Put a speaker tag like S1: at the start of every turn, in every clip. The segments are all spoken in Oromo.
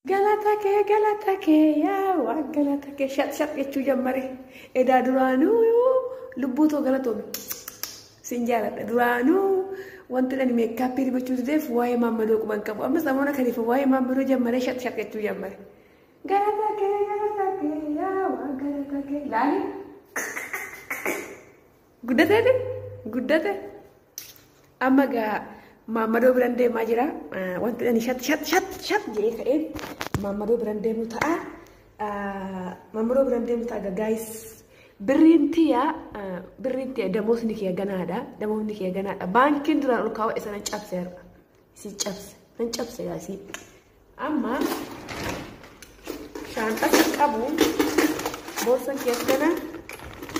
S1: Galata kee, galata kee, yaa waan galata kee shat shat jechuu jammare. Edaa duraanuu lubbuu too galatoomi. Sin jaaladha. Duraanuu wanti ani meekaappii dibachuu dideef waa'ee maammadoo quban qabu. Amma samoona kaniif waa'ee maammadoo jammaree shat shat jechuu jammare. Galata kee, galata kee, yaa waan galata kee. Laali. Guddateeti? Guddate. Amma gaa maammadoo biran deemaa jira. Wanti ani shat shat shat shat jedhee ka'een maammadoo biran deemu ta'a. Maammadoo biran deemu ta'a guys. Birriin tiyya damoosni kiyya ganaadha. Damoosni kiyya ganaadha. Baankiin duraan ol kaawwadhe sana cabse har'a. Isii cabse. Nan cabse gaa isii. Amma shaanxaa kan qabu boorsan kiyya kana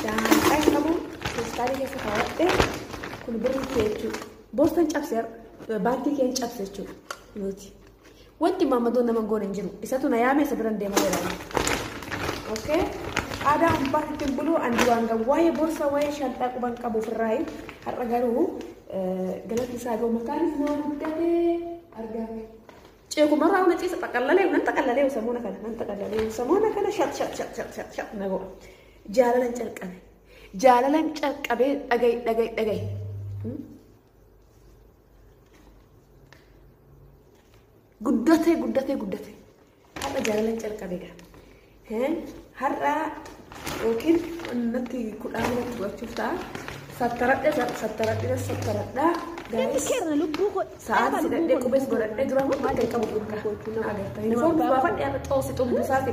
S1: shaanxaa qabu feestaalii keessa kaawwadhe kun birrii kiyya jechuudha. Boorsan cabse har'a. Baankii kiyya cabse jechuudha. Nuti. Wanti maammadoon nama goone hin jiru. Isatu na yaame isa biran deema jedhama. Okay? Aadaa abbaan ittiin buluu an duraan gahu waa'ee boorsaa waa'ee shaanxaa quban qabu ofirraayi. Har'a garuu galatni isaa gahu mataanis naa guddatee argame. Ceekumarraa una ciisa xaqallalee nan xaqallalee samuuna kana nan xaqallalee samuuna kana shat shat shat shat shat shat na go'a. Jaalalan calqabe. Jaalalan calqabee dhagayi dhagayi dhagayi. Guddatee guddatee guddatee. Har'a jaalalan calqabe gaa. Har'a yookiin natti kudhaan natti godhachuuf ta'a. Sattaradhe sattaradhe sattaradha. Guys, sa'aati sidhadhee qubees godhadhee dura immoo bakka hin qabu bakka agarta. Yuunifoormii baafadhe har'a xoosi xumbusaati.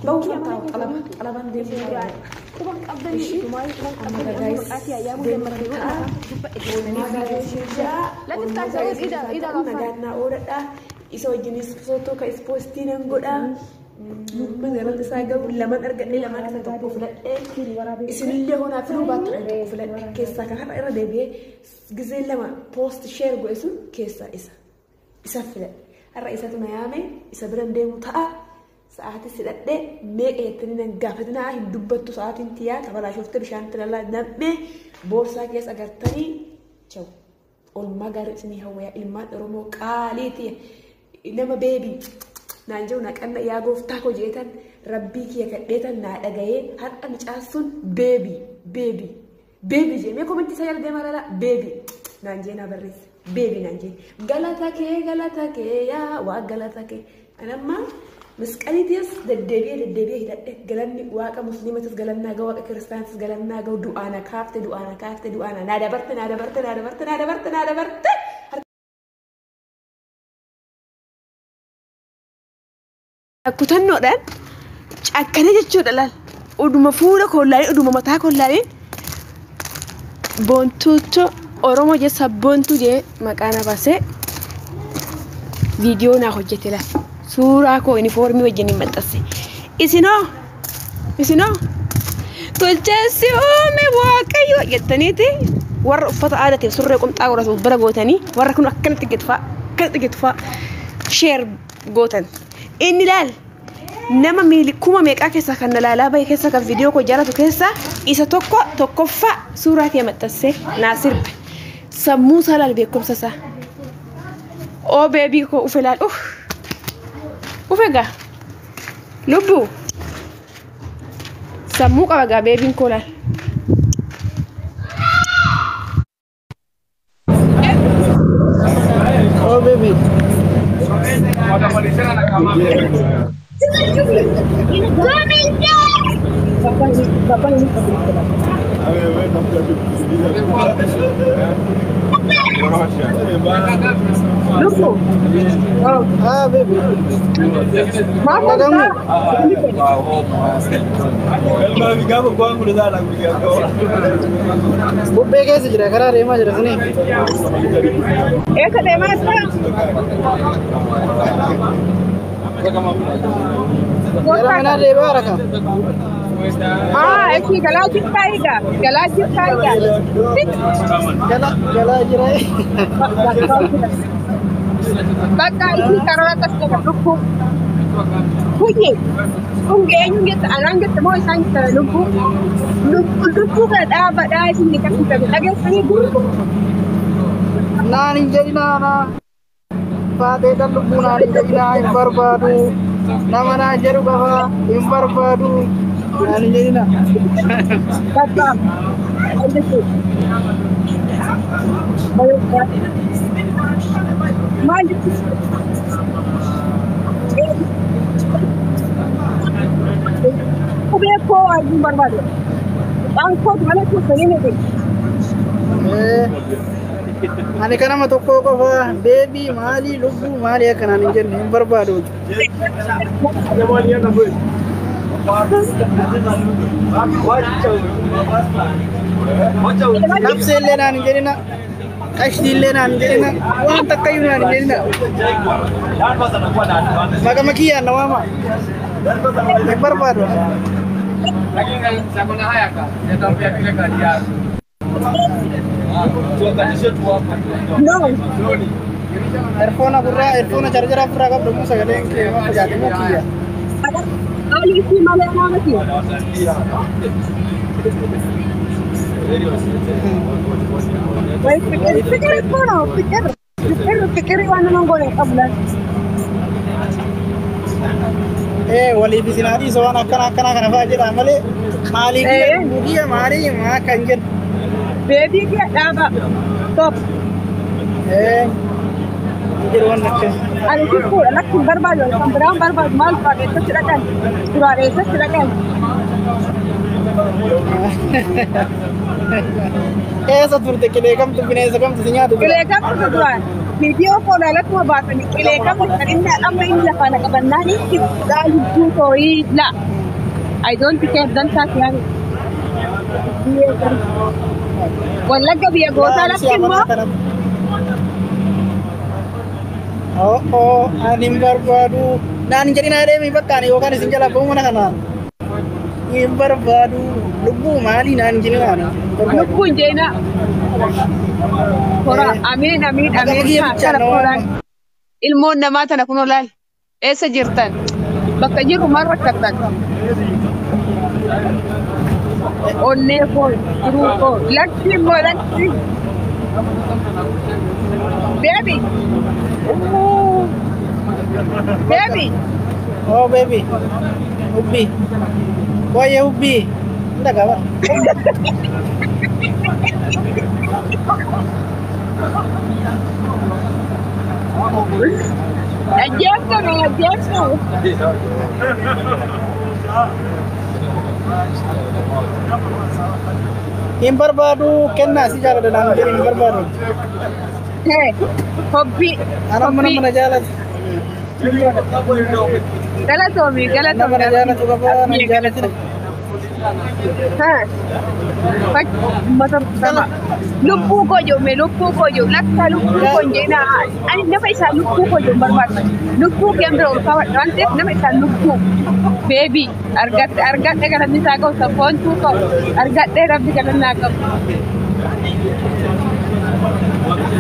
S1: Bahuuf taa'u xalaba xalabaan deemuu ta'a.
S2: Quban qabdanii maal quban
S1: Amma
S2: qabdanii
S1: guys,
S2: maqaa fi ayyaamuu
S1: deemuu
S2: gammadanii
S1: ta'a.
S2: dubbadhe.
S1: Oolmaa gaarii ishee jaa.
S2: Lati
S1: Oolmaa
S2: taasisa
S1: gaarii
S2: ida
S1: ishee
S2: ida
S1: taa'u nagaan naa oolladha. Isa wajjinis footoo ka ispoostii nan godha. Magaalatti isaa gahu lamaan argadhee lamaan isa tokko filadhee isinillee honaa filuu baattu tokko filadhe keessaa kan har'a irra deebi'ee gizee lama poost sheer godhe sun keessaa isa isa filadhe. Har'a isatu na yaame isa biran deemu ta'a. Sa'aatii sidhadhee meeqa jettanii nan gaafatinaa hin dubbattu sa'aatiin tiyyaa tabalaashoftee bishaan tilalaa nam'ee boorsaa keessa agartanii chawu. Oolmaa gaarii isinii hawwayaa ilmaan Oromoo qaalii tiyya nama beebii naan jedhu naqanna yaa gooftaa koo jeetan rabbii kiyya kadheetan naa dhagayee har'a mucaan sun beebii beebii beebii jee mee komentii isaa jala deemaa lala beebii naan jee naa barreesse beebii naan jee galata kee galata kee yaa waa galata kee anamma masqaliitis deddeebi'ee deddeebi'ee hidhadhe galanni waaqa musliimatis galannaa gahu waaqa kiristaanatis galannaa gahu du'aana kaafte du'aana kaafte du'aana naa dabarte naa dabarte naa dabarte naa dabarte naa dabarte. Kutannoodhaan cakkana jechuudha laal. Uduma fuula kollaalee uduma mataa kollaaleen boontuucho Oromoo jee sabboontuu jee maqaa na baasee viidiyoo naa hojjete laal. Suuraa koo yuunifoormii wajjin hin maxxanse. Isinoo isinoo tolcheessi uume waaqayyo jettaniiti warra uffata aadaatiif surree qumxaa godhatu bira gootanii warra kun akkanatti gitfaa akkanatti gitfaa sheer gootan. Inni laal nama miili kuma meeqaa keessaa kan na laalaa bahe keessaa kan viidiyoo koo jaalatu keessaa isa tokko tokkoffaa suuraa kee maxxansee naa sirbe. Sammuu isaa laal beekumsa isaa. Oo beebii koo ufe laal uff. Ufe gaa. Lubbuu. Sammuu qaba gaa beebiin koo laal.
S3: Oh, baby.
S1: Lubbuu.
S3: Ah, baby. Nagamu. Bubbee keessa jira karaa deemaa jira sanii.
S1: Eessa deemaa jirta?
S3: Gara manaa deemaa haraka.
S4: Ah, echi galaa jirtaa egaa. Galaa jirtaa egaa.
S3: Gala galaa jira.
S4: Bakka isii karaa akkas jedha lubbuu. Huyye. Kun eenyu jetta anaan jetta moo isaan jetta lubbuu. Lubbuu kana dhaabadhaa isin ni kan dhageessanii gurgu.
S3: Naan hin jedhinaa naa. Faateedhaan lubbuu naan hin jedhinaa hin barbaadu. Nama naan jedhu qaba hin barbaadu. Naan hin jedhinaa.
S4: Bakka. Maal jechuudha? Qubee koo arguun barbaadu. Waan kootu malee kuusanii miti.
S3: Ani kan nama tokko qofa beebii maalii lubbuu maalii akkanaan hin jenne hin barbaadu. Nafsee illee naan hin jedhina. Qashtii illee naan hin jedhina. Waan takka iyyuu naan hin jedhina. Maqama kiyyaan na waama. Hin barbaadu.
S4: No.
S3: Erfoona gurraa erfoona charjara ofirraa qabdu immoo sagaleen kee waan facaate moo kiyya.
S4: Maalii fi malee naa miti. Fikir fikir kono fikir fikir fikir waan nama goone qabu laata.
S3: Waliif isin haa dhiisu waan akkana akkanaa kana fa'aa jedhaa malee maalii kiyya maalii maa kan jedhu.
S4: Beebii kiyya dhaaba. Stop.
S3: Jedhu waan akkas.
S4: Ani xiqqoodha lakki hin barbaadu kan biraan barbaadu maal duraan eessatti dhaqan duraan eessatti dhaqan.
S3: Eessa turte qilee kamtu bineensa kamtu si nyaatu
S4: Qilee kamtu duraan viidiyoo koo ilaalatuma baatanii qilee kamtu kan inni amma inni lafaa na qabannaan xiqqaa lubbuu tooyii la. I don't care dantaa kiyaani. Wallagga biyya gootaa lakki immoo.
S3: Oo ani hin barbaadu. Naan hin jedhinaa deemi bakka ani yookaan isin jala ba'uu mana kanaan. Hin barbaadu. Lubbuu maalii naan hin jedhinaa ani.
S4: Lubbuu hin jedhinaa. Hora amiin amiin amiin kana kunoo ilmoon namaa tana kunoo laal eessa jirtan bakka jirru maal rakkattan. Onnee koo jiruu koo lakki immoo lakki. Baby. Baby.
S3: Oh baby. Ubbi. Waye ubbi. Inda gaba.
S4: Ajjeefame ajjeefame.
S3: Hin barbaadu kennaa si jaalladha naan jedhi hin barbaadu.
S4: Hobbii.
S3: Ana mana mana jaalatu.
S4: Galatoomi galatoomi.
S3: Nama na jaalatu qaba na jaalatina.
S4: Lubbuu koo jedhume lubbuu koo jedhu lakka lubbuu koo hin jedhinaa ani nama isaa lubbuu koo jedhu barbaadu lubbuu kee bira ol kaawwadha waan ta'eef nama isaa lubbuu beebii argadhe argadhe galanni isaa qabu sabboontuu qabu argadhee rabbi galanni haa qabu.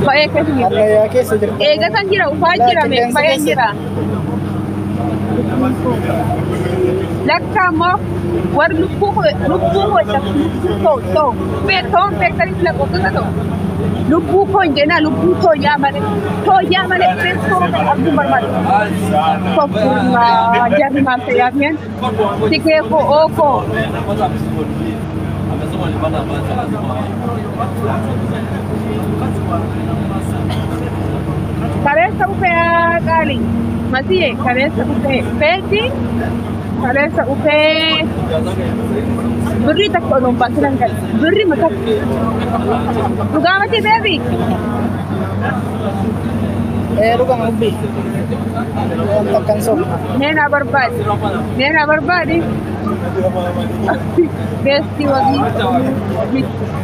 S4: Fayyee keessa jira.
S3: Ammayyaa keessa jira.
S4: Eegatan jira ufaa jira mee fayyeen jira. Lakka immoo warri lubbuu koo lubbuu koo lubbuu koo ta'u ta'uun beektanii lakkoofsota ta'u lubbuu koo hin jennaa lubbuu tooyyaa malee tooyyaa malee beektoo arguun barbaadu. Tokkummaa jarri maal ta'ee mi'an tikee koo oo koo. Kareessa ufee qaali. Masiye kareessa ufee feeti kareessa ufee birrii takka osoo hin baasin hin galu birrii matakka dhugaa miti beebi.
S3: Dhugama ubbi. Waan takka hin sobu.
S4: Neenaa barbaadi neenaa barbaadi. Beestii wagii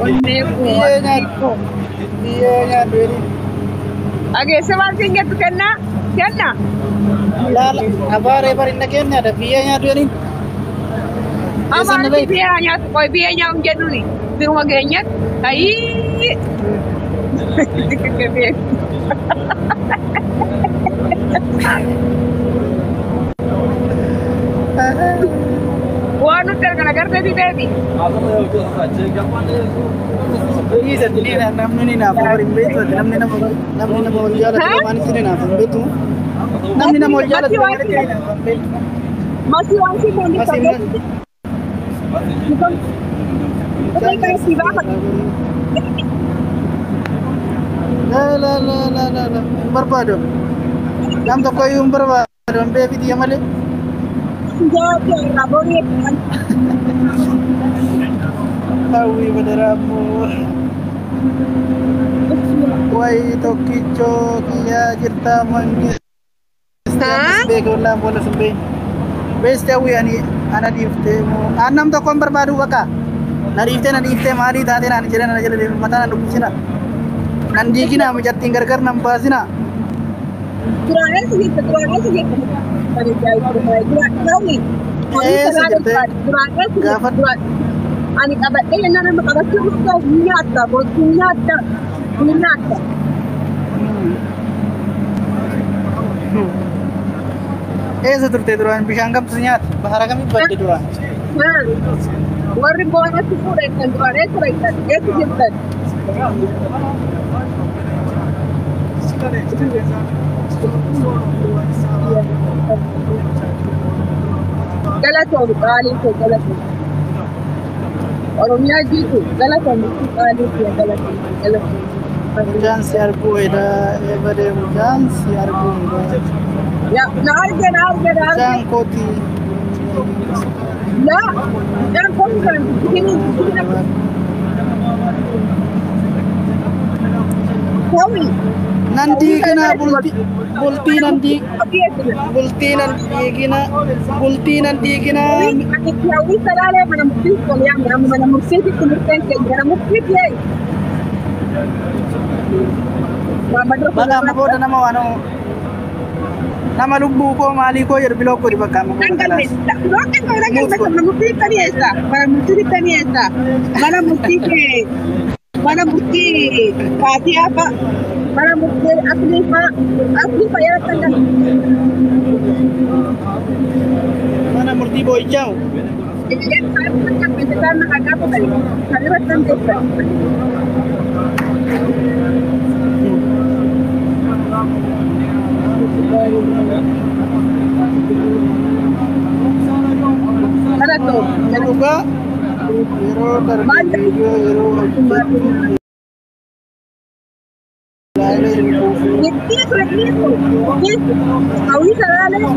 S4: onnee koo.
S3: Biyyee nyaadhu. Biyyee nyaadhu jedhi.
S4: Ageesse maal siin jettu kennaa kennaa.
S3: Laala abaaree bari na kennaadha biyyee nyaadhu jedhin.
S4: Amaan biyyee nyaatu qoy biyyee nyaatu hin jedhuni biruma geenyatti ayii. Waan nutti argan agartee beebi.
S3: Dhiisatti ni namni ni naafa bari hin beektu namni nama wal jaalatu lamaanitti ni naafa hin beektu. Namni nama wal jaalatu lamaanitti ni naafa hin beektu.
S4: Masii waan si moonni
S3: Masii
S4: fageetti. Kan si baafata.
S3: La la la la la la hin barbaadu. Nam tokko iyyuu hin barbaadu hin beekti malee.
S4: Jawaabni irraa borii.
S3: Hawwii badaraammoo. Wayi tokkichoo kiyyaa jirtaa mangisti beeku wallaan boola sun beeku. Beesti hawwii ani ana dhiiftee moo an nam tokko hin barbaadu bakka. Na dhiiftee maalii taatee naan jedhan na jala deemu mataa na dhukkubsina. Nan diigina mucattiin gargar nan baasina.
S4: Duraan eessa jirta? Duraan eessa jirta?
S3: Eessa jirte?
S4: Duraan eessa jirta?
S3: Gaafadhu.
S4: Duraan. Ani qabadhee jennaan nama qabachuu dhufta ni nyaatta boostuu ni nyaatta ni nyaatta.
S3: Eessa turte duraan? Bishaan kamtu si nyaata? Bahara kamitti badde duraan?
S4: Warri boonatti fuudhan duraan eessa beektan? Eessa jirtan? Galatoomi qaalii kee galatoomi. Oromiyaa jiitu galatoomi qaalii kee galatoomi galatoomi.
S3: Mucaan si arguu edaa ebadee mucaan si arguu edaa.
S4: Ya, na arge na arge na arge.
S3: Mucaan kooti.
S4: La, mucaan kun kan kini kini Tawi.
S3: Nan diigina bultii bultii nan diig bultii nan diigina bultii nan diigina.
S4: Hawwii salaalee mana murtii ol yaamna mana murtiitti murteen keenya mana murtiitti yee.
S3: Bakka amma booda nama waan nama lubbuu koo maalii koo jedhu block godhi bakka amma booda kalaas.
S4: Mana murtiitti dhiyeessa. Mana murtiitti dhiyeessa. Mana murtii kee mana murtii Faatiyaa fa'a mana murtii Aslii fa'a Aslii fa'a yeroo kan
S3: Mana murtii boo'ichaa.
S4: Ijoolleen kan isaan maqaa gaafatani kan irratti kan beekan. Galatoo.
S3: Dhugaa yeroo darbe viidiyoo yeroo hojjetu ilaalee hin quufu.
S4: Dhiisu dhiisu dhiisu hawwii salaalee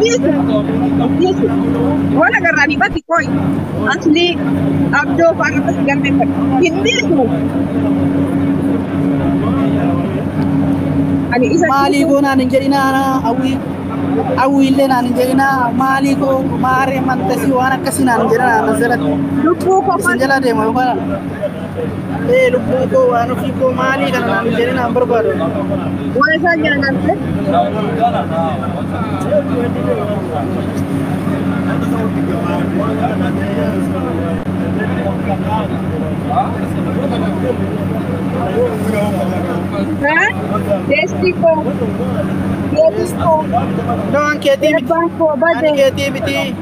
S4: dhiisu dhiisu wala garraanii bati qoy asli abdoo fa'a irratti galmeeffadhu hin dhiisu. Ani isa
S3: Maalii koo naan hin jedhinaa hawwii hawwii illee naan hin jedhinaa maalii koo maaree mantasii waan akkasii naan hin jedhinaa asirratti.
S4: Lubbuu
S3: Isin
S4: qofaan
S3: jala deema yookaan ee lubbuu koo waan ofii koo maalii kana naan hin jedhinaa hin barbaadu.
S4: Waan isaan jedhan ta'e. Deestii koo deestii koo
S3: Waan keetii miti.
S4: Abbaan koo
S3: Ani
S4: bade
S3: keetii miti.